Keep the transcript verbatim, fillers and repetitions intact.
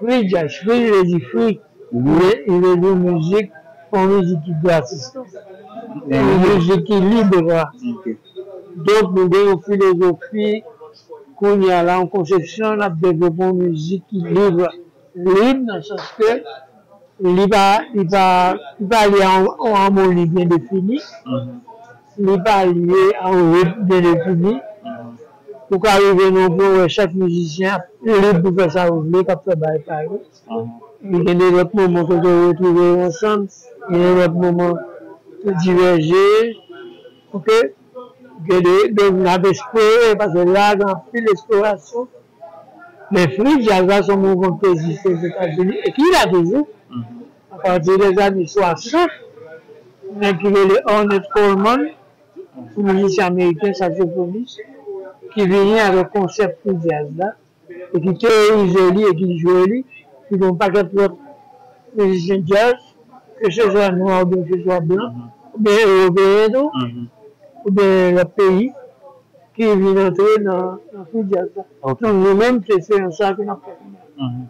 Free jazz, free vle di free. Li vle di mizik, yon mizik ki gratis. Yon mizik ki lib. Donk, nou gen yon filozofi, kounye a la, yon konsepsyon, n ap devlope yon mizik ki lib. Lib nan sans ke li pa, li pa, li pa li a yon, yon amoni byen defini. Li pa lye a yon ritm byen defini. Ou ka rive nan yon pwen wè chak mizisyen ap lib pou fè sa yo vle, k ap fè bagay pa yo. Li gen de lòt moman kote yo retwouve yo ansanm, gen de lòt moman yo divèje. Oke? Gen de, donk, n ap eksplore, paske la, gen anpil eksplorasyon. Men free jazz la, se yon mouvman ki te egziste Ozetazini, e ki la toujou. Apati dèzane swasant, nèg ki rele Ornette Coleman, yon mizisyen ameriken, saksofonis, ki vini avèk konsèp free jazz la, e ki teyorize li, e ki jwe li, ki gen yon pakèt lòt mizisyen jazz, ke se swa nwa oubyen ke se swa blan, oubyen ewopeyen tou, oubyen lòt peyi, ki vin antre nan, nan free jazz la. Donk, nou menm, se, se yon sa ke n ap fè.